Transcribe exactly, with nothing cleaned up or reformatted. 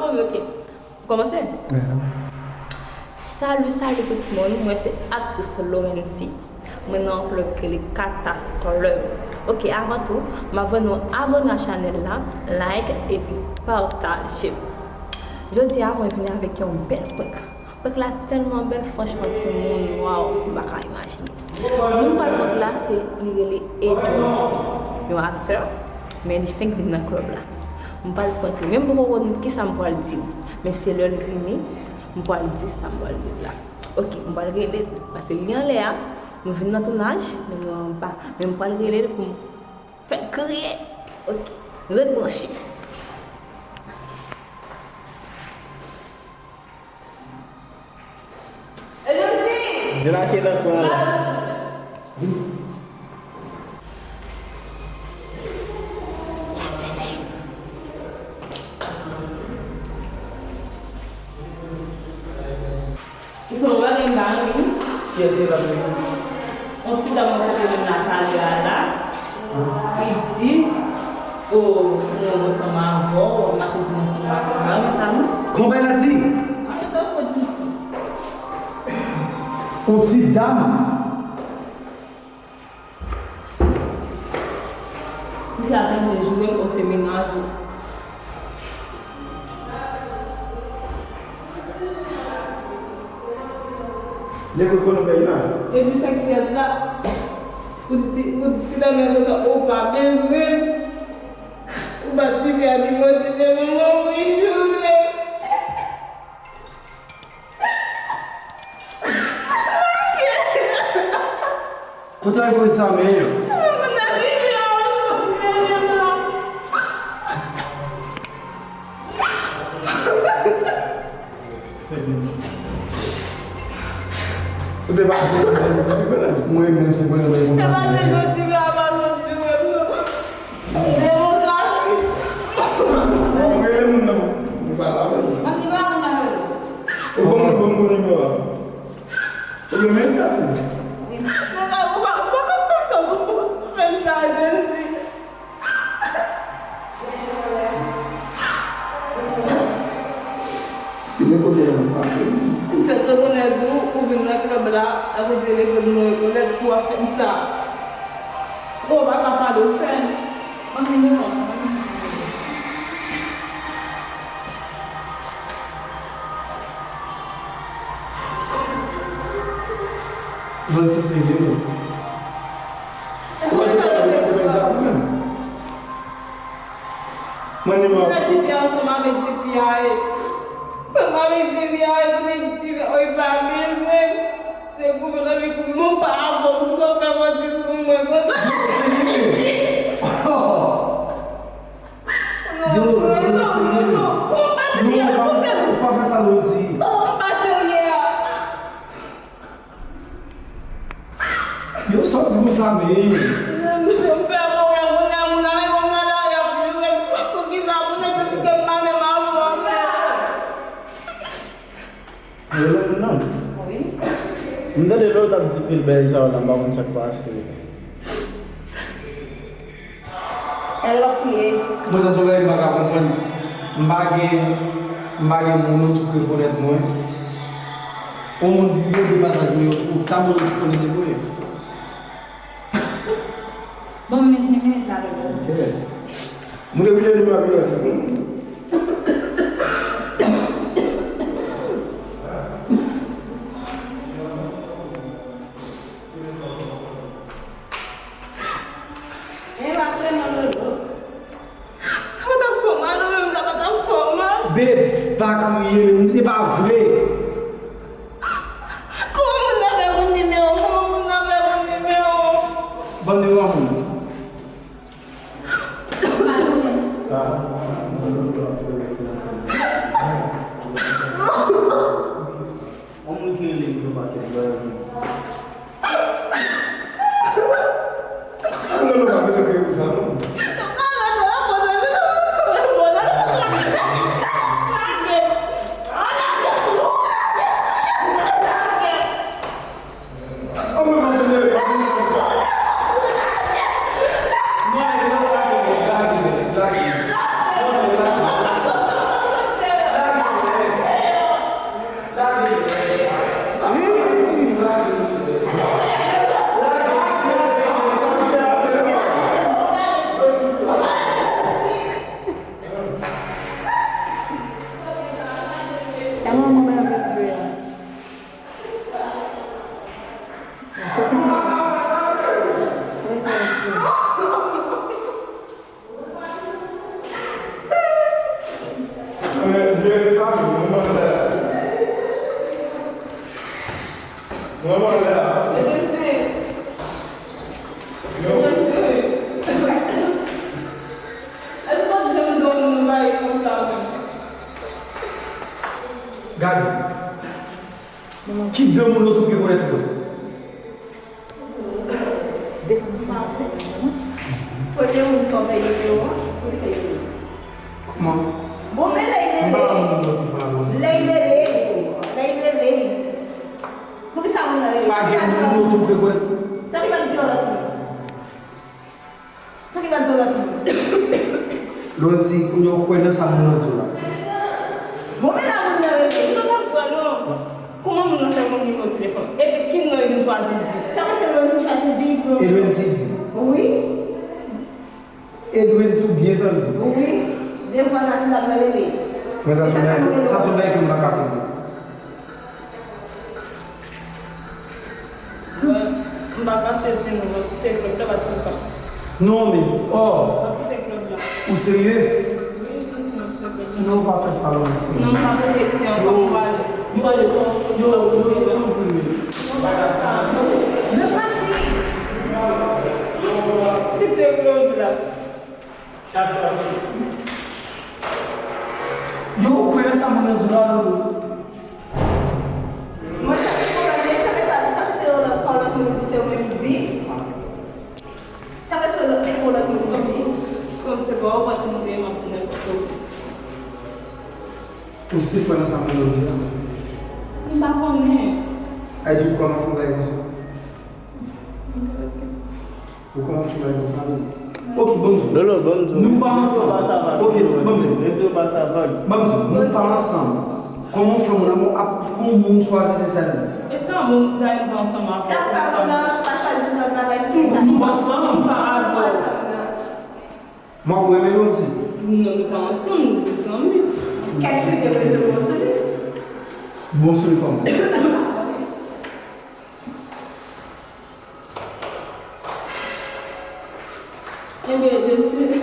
Bon, ok. Kòmanse? Salut, salut tout moun. Mwen se aktris Lorency. Mwen nan yon klèb ki rele Katas Club. Ok, avan tou, m ap mande nou abòne a chanèl la, like epi pataje. Jodi a, mwen vini avèk yon bèl prank. Prank la tèlman bèl, franchman, timoun, waw, m pa ka imajine. Moun m pral prank la, se, li rele Edremsy, yon aktè, men li fenk vin nan klèb la. M pral prank li, men m poko konn kisa m pral di l. Men se lè l vini, m pral di sa m pral di l la. Ok, m pral rele l, paske li anlè a, nou vin nan tounaj, men nou anba. Men m pral rele l pou m fè l kriye. Ok, ret branche. Edremsy! Délake nan kwen an la. Ou fè yon bagay m pa renmen. Kiyès se l ap renmen? Yon ti dam mwen kote menm la talè a la. Li di, o, mwen ansanm avè w, w ap mache di mwen ansanm avè w. M pa renmen sa non. Kòman bagay la di? An, tankou di. Yon ti dam. Ti sa te vle joure m, o se mennaj ou. Nèg ou konn pèy la. Epi sa ki rèd la, ou di ti, ou di ti dam nan konsa, ou pa bezwen m. Ou pa ti fi a di mwen te dèyè manman m, wi, joure. Kote w voye sa, men? Ou te pa mwen menm se mwen menm konsa. Demokrasi. Ou rele moun nan. Ou pa la, men. Ou ban mwen, ban mwen nimewo a. Ou gen men kase. Nèg la, ou pa, ou pa ka fè m sa, ou pa ka fè m sa, Edremsy. Si men kote la, m pa. M fèk rekonèt ou, ou vin nan klèb la, sa vle di rekonèt, rekonèt pou w ap fè m sa. Ou pa ka pale, ou fè m. Ban m nimewo a. Ban m sou seri non. Ou pa gen pwoblèm, ou pa gen pwoblèm sa menm. Mwen nimewo. Ou fè ti fi a ansanm avèk ti fi a e. Ansanm avèk ti fi a e, kote ti fi a, oy, pa bezwen. Se goumen nan mi kou, non pa bon, pou sa fè manti sou mwen konsa. Non, non, non, non, non. Ou pa serye, ou pa fè sa nou di. Oh, ou pa serye. Yo sot konsa, men. Misye, m pè pwoblèm, kounye a moun ale konn nan lari ap joure m. Poukisa moun nan te di ke m pa menm avè w, men. Yo lè moun nan. Wi. M tande lè w t ap di pil bagay sa yo la, m pa konn sa k pase. L ap kriye. Mwen, sa se yon bagay m pa ka konprann. M pa gen, m pa gen moun otou k rekonèt mwen. Yon moun mande pasaj mwen, yo, ou sa moun otou konnen de mwen. Bon, men, men, men, la, la. Ok. Mwen te vle di mwen vle. E pa vrèman lolo. Sa pa t ap fè w mal, ou menm sa pa t ap fè w mal. Beb, pa kriye, menm, se pa vre. Kòman moun nan fè konn nimewo? Kòman moun nan fè konn nimewo? Ban m nimewo moun. Yon moun ki rele m yon pakèt bagay. Sa moun nan pa bezwen kriye pou sa non. Gade. Ki granmoun yo tou ki rekonèt mwen? Defann fanm afè la, non? Kote moun sa w peye yo an? Poukisa yo peye? Kòman? Bon, men lè y rele, lè y rele, lè y rele, poukisa moun nan rele? Pa gen moun yo tou ki rekonèt. Sa ki pa di yon lòt moun? Sa ki pa di yon lòt moun? Lorenzy, kounye a w kwè nan sa moun nan di w la? Bon, men la moun nan rele. Li pa t ap kwè, non. Kòman moun nan fè konn nimewo telefòn? Epi ki non li vin chwazi di? Sa vle se Lorenzy chwazi di, bro. E Lorenzy di? Wi. E Lorenzy ou byen tande? Wi. Devan Nati la nan rele. Men sa se yon bagay, sa se yon bagay ke m pa ka konprann. M pa panse di nou, mwen kite klèb la paske m pa. Non, men, oh. Mwen kite klèb la. Ou serye? Wi, m di mwen kite klèb la. Non, pa fè sa, non, mèsi. Non, m pa kite si ankò, m pral, m pral, yo, yo, yo, yo, yo, yo. Non, pa fè sa. Mwen pase. Kite klèb la. Yo, ou kwè nan sa moun nan di w la, Loulou? Mwen, sa ki pwoblèm, sa ki sa, sa ki se yon lòt, yon lòt moun di, se ou menm di. Sa ki se yon lòt, yon lòt moun di. Kòm se pa ou, pa si m te, m ap di nenpòt sa. Ou still kwè nan sa moun nan di la? M pa konnen. Ay, di w kòman fè w bay konsa? Ou kòmanse bay konsa, wi. Ok, ban m di w. Lolo, ban m di w. Nou pa ansanm. Ok, ban m di w. Rezo pa sa vag. Ban m di w. Nou pa ansanm. Kòman w fè moun nan ap pran moun chwazi se sa l di? E sa moun ta rive ansanm avè w konsa. Sa fè moun nan pa chwazi lòt bagay ki se sa. Nou pa ansanm. Nou pa avè w. Mwen renmen nou di. Non, nou pa ansanm, nou te zanmi. Kèk fi te bezwen bon sou li. Bon sou li kòman? Ebyen, Jesi,